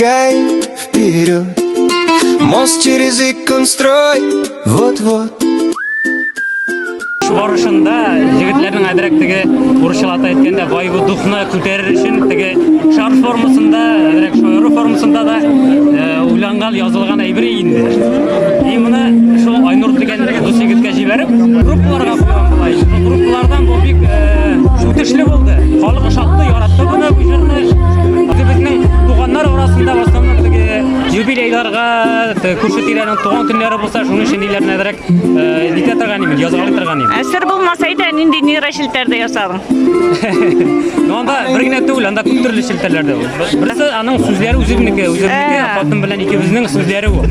Шагай вперед. Мост через икон строй, вот-вот. Барышында егетләрнең әзрәк теге урысчалата әйткәндә вайбы духны күтәрер өчен теге шар формасында, әзрәк шаяру формасында да э, уйланган, язылган әйбер инде. И моны шул Айнур дигән дус егеткә җибәреп, группаларга куйган болай. Шул группалардан бу бик э, үтешле булды. Халык ошатты, яратты моны бу җырны. Үзебезнең туганнар арасында в основном теге юбилейларга, күрше тирәнең туган көннәре булса, шуның өчен ниләрне әзрәк Нитә торган идем, язгалый торган идем. Ә сер булмаса әйтә, нинди нейрочелтәрдә ясадың? Ну анда бер генә түгел, анда күп төрле челтәрләрдә ул. Берсе аның сүзләре үземнеке, үземнеке, хатын белән икебезнең сүзләре ул.